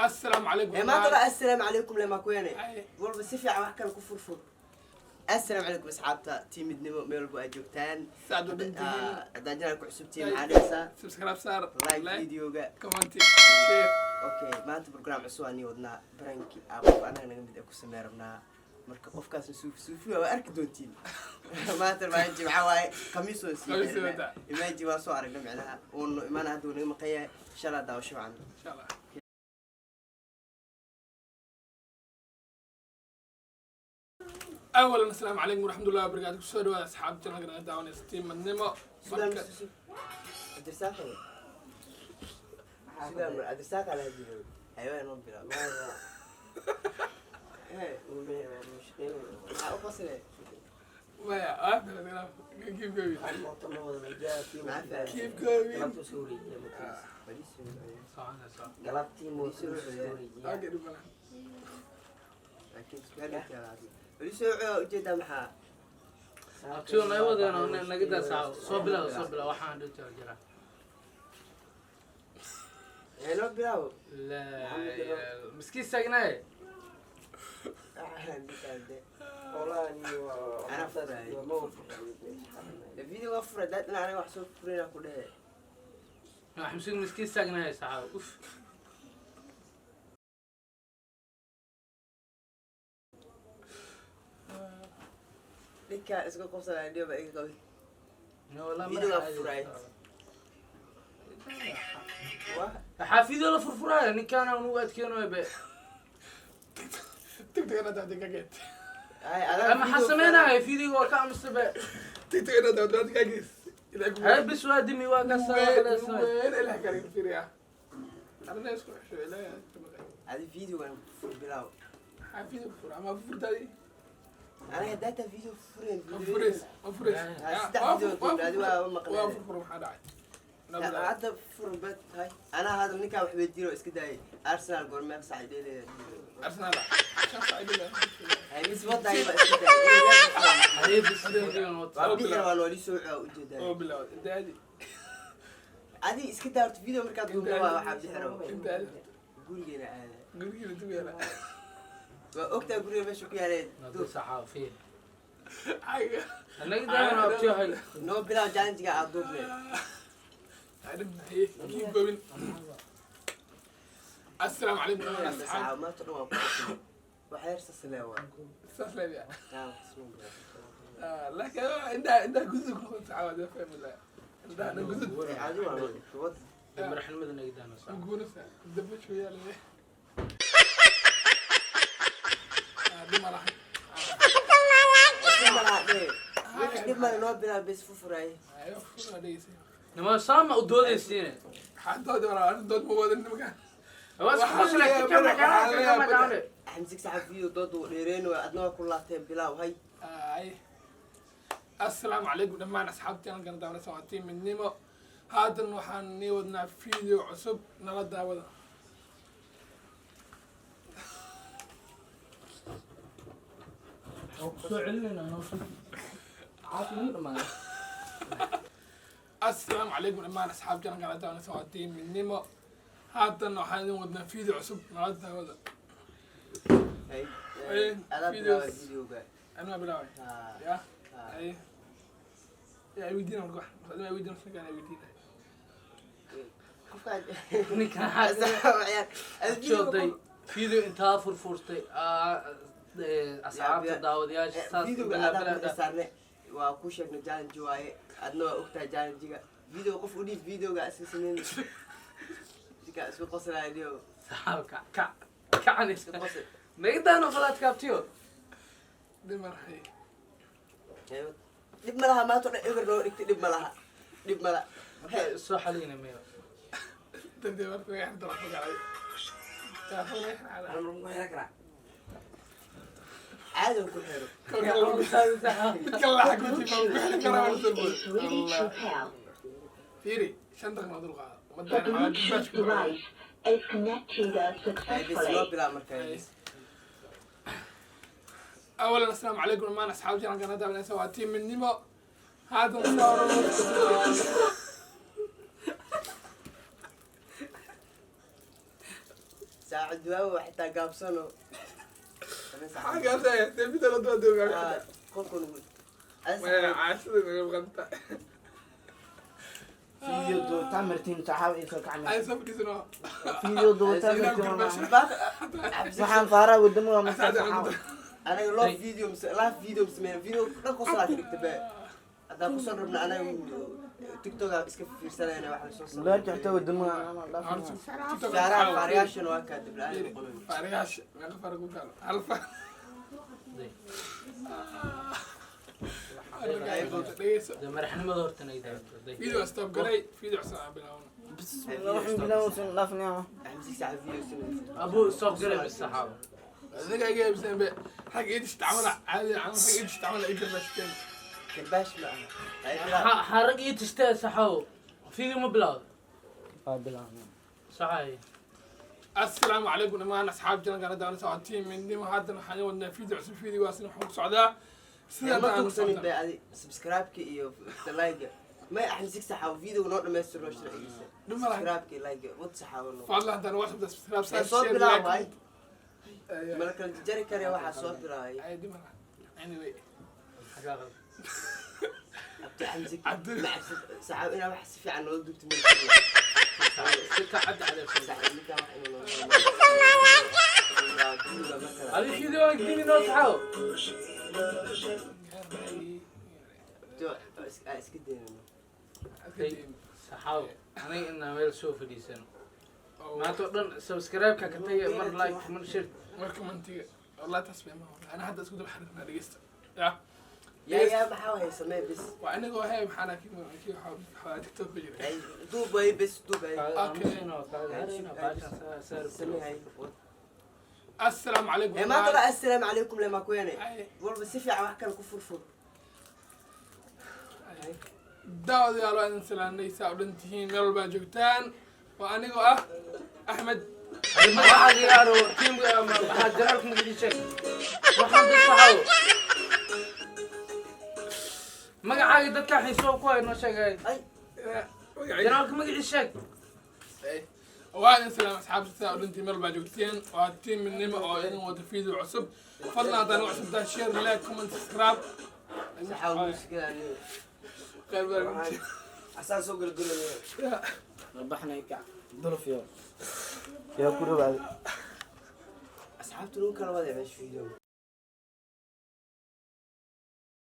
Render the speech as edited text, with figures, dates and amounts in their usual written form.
Assalaamu calaykum. Ee maanta dhan assalaamu calaykum lema kuene. Ay. Walba si fiican wax kale ku furfur. Assalaamu calaykum asxaabta tiimidnimo, meel walba aad joogtaan. Saad u dhantihiin. Haddaan janal ku cusubtihiin, maxaa dhehaysaa? Subscribe saar. Like videoga. Comment, share. Okay, maanta program cusub aan wadnaa, prank-i aa qof anaga naga mid ah ku samey rabnaa. Marka qofkaasna suufi suufi waa arki doontiin. Maanta maalin jimca waaye, khamiis oo sii Khamiis xirnaa. wada. Imaaji waa soo aragna, micnaha uunu imaana, hadda uu naga maqan yahay. Insha Allah daawasho wacan. Insha Allah. Awalan, assalaamu calaykum waraxmatullahi wabarakaatu. Kusoo dhawaada asxaabta channelka naga daawanaysa, team Midnimo. Marka Cabdirasaaq, sugaan mar Cabdirasaaq ala jiro xayawaan ma bilaab. Maxaa u qasle? Maya, ah, keep going, keep going. Okay, dhib malaha. Laakiin weli soo ujeedaa maxaa? Abtiyo naga wadeeno, naga daa saaco. Soo bilaw, soo bilaw, waxaan dhinta jira. Ee noo bilaabo. Miskiin istaagnaye. Anaa furay video, waa furay dad anaga wax soo furayna ku dhehe. Xamsigu miskiin istaagnaye saaco, uf. Ninkaa iska qobsanaya dhiba iga qabi. No, wallah. Video Madaxa waa aadi. furay. Waa. Waxaa video la furfuraya ninkaana ugu adkeenayo be. Tigtig inaad daawatay ka geed. Ay adaa. Maxaa sameynaya? Video waa ka amista be. Tigtig inaad daawatay ka gees. Ilaa ku Hay bis, waa dimi, waa kasa. weyn ilaah kariga fiiriya. Arrinta isku xisho ilaahay ka maqan. Adi videogan fur, bilaaw. Maxaa video fur ama furtaadi? Anaga data video fureen. Ma furays, ma furays. Saddex video duubna, adi waa maqleen. Waa furfur, maxaa dhacay? Hadda fur bad hay, anaa hadda ninkaa wax weydiino iska daayay. Arsenal goormee sac dheeleeda? Arsenal 5 saac ilaa. Hay mis wadaay ba iska daayay. Hay bis video. Waa bixir, waa nooli soo ujeedaa. Oo bilowd inta aadi. Adi iska daa horta video markaad duubna waa waxaa bixiro. Inta aadi. Gurigeena aada. Gurigiina dib yaala. Waa ogtaa guriga meesha ku yaalee duub. Saaco fiir. Ayga. Naga daana abtiyo hay. Noo bilaab challenge-ga aad duubne. Keep going. Assalaamu calaykum asxaab. Saaca maanta dhan waa ku qosol. Wax yar saslee waa. Saas leeyahay. Taa wax isma bilaab. Laakiin intaa gudud ku noqon saxaabada fahmi la. Intaa gudud. Adi waa nool wad. Madaxnimada naga daana saaco. Guurasa daba shooyaa leeyahay. Dhib ma laha. Dhib malaha dhee, wixii dhib male noo bilaab bes fufuraay. Ayo fura dhegeysa. Nima saama u doodaysiine. Waxaa dood walaa, arrin dood ma wadan nimanka. Waa isku qoslay kama kama kama. Xamsig saxa video dood uu dheereen waa, adna waa ku laabteen, bilaaw hay. Ay. Assalaamu calaykum dhammaan asxaabtii halkan daawanaysa, waa team Midnimo. Haatan waxaan nii wadnaa video cusub, nala daawada. Soo celinayna noo soo caafimaad dhamaan. Assalaamu calaykum dhammaan asxaabtii halkan daawanaysa, waa team Midnimo. Haatan waxaan idin wadnaa video cusub, nala daawada. Hay. Ay, adaa videos. bilaabay videoga. Anaa bilaabay. Haa. Ya. Haa. Ay. Yaa weydiina marka wax. Yaa weydiina marka yaa weydiina. Qofkaan Ninkan ciyaar adi video. Jooday video intaa furfurtay asxaabta daawadayaasha saas. Videoga bilaa adaa bilaa. ku saarne, waa ku sheegnay challenge waaye, adna waa ogtahay challenge-ga. Video qof u dhiib, videoga iska sameyn, sika isku qoslaya dhiyo. Saxaab kac kac kacan. Iska qosl. Naga daano qalaadka abtiyo. Dhib ma laha. Aywa. Dhib ma laha, maanta o dhan eber noo dhigtay, dhib ma laha, dhib ma laha. Soo xaliyna meelo. Dadii marka laga xirto wax magacay. Telefoon laga xirxaa. Caadi ku xiro. Mid kale lacag ku timaa ku xiri karaa wala soo bood. Allah. Fiiri, 5 daqiiqo dul qaado. The Ummadaan waxaa Bluetooth dibaash ku dhacay. device is connected Ay bes noo successfully. bilaab markaa bes. أولا السلام عليكم dhammaan asxaabtii halkan daawanaysa, waa team Midnimo. Haatan soo Cabdiwaawo xitaa gaabsano. Xaggaas ay video la duuba. Qofka nugu. Maya, caashada naga maqanta. Video duubitaan martiin saxaab iyo soo kacna. Ay soo fadhiisano. Video duubitaan martiin. Waxaan faaraa wadamo waa masaa saxaab. Anaga love video mise live video mise video dhan qosolaa ka dhigta be. Haddaan kusoo rabna anaga TikTok aa iska fiirsanayna wax la soo sameeyo. Gaarka xitaa wadamo ama dhaaf. Faaraha, faarayaashana waa kaa dib la'aan noqonayo. Faarayaasha meeqa faara ku taalo? Hal faar. Dhegeyso. Dee madaxnimada horta naga daa. Video stop garay, video cusub aan bilaawno. Waxaan bilaawsan dhaafnaa. Axmed sax video samee. Abuu, stop garay bis saxaabo. Adiga iga iibsan be rag iid isticmaala caadi aan rag iid isticmaala iga bashteen. Karbaash ma aha. Xarag ii tishtee saxaabo, video ma bilawda? Waa bilaawna. Saxay. Assalaamu calaykum dhammaan asxaab channelkan hadda aan socotiin Midnimo. Haatan waxaan wadnaa video cusub. Videogaasina wuxuu ku socdaa sida Ma hadda aan u tugsanin socdaa. Be adi subscribe-ka iyo like may Axmed sig saxaabo video noo dhamaystirno sharcigiisa. Dhib ma laha. Subscribe-ka iyo like wad saxaabo noo. Fadlan haddaan wax subscribe Ee, saar, soo share, bilaab like. waay. Mala kala jari kare waxaa soo bilaabay. Ay, dhib ma laha. Anyway. Xagaa qab. Abdi Xamsi. Cabdi- Ma cabsid saxaabo inaa wax si fiican noola duubto ma. Si ka cad cad. Saxaabo ninkaan wax inuu noola. Adi video aan gelin oo saxaabo. Iska daynano. Saxaabo, aniga inaa meel soo fadhiisano maanta oo dhan subscribe-ka ka tagay, mar like, mar share. Marka mantiga wallahi taas bay ma ana hadda isku daba xariirnaa. Dhegeysta ya. Yaa maxaa wahay samee bis. Waa anigoo hey maxaa kii kii waxaa TikTok ku jira. Ay, duub ay bes, duub ay. Okay. Samee hay. Assalaamu calaykum. Ee, maanta la assalaamu calaykum lema kuene. Ay. Walba si fiican wax kale ku furfur. Daawadayaal, waa idin salaanay. Saa u dhan tihiin meel walbaa joogtaan, waa anigoo ah Axmed. Magacaaga yaaro tiimka maxaa janaalka magacii sheeg. Waxaan dad saxaabo magacaaga dadka xiisoo ku hay noo sheegay. Ay. Janaalka magacii sheeg. Waa idin salaam asxaabta, saa u dhan tihiin meel walbaa joogteen. Waa team Midnimo oo idin wada video cusub. Fadlan haddaan ugu cusubtahay, share, like, comment, subscribe. Saxaabo muusikada aniga. Khayr badan. Asaan soo gulgulaya. Baxnay kac. Duluf yo. Yaa ku dhawaad. Asxaabtu lagu kala waday meesha video.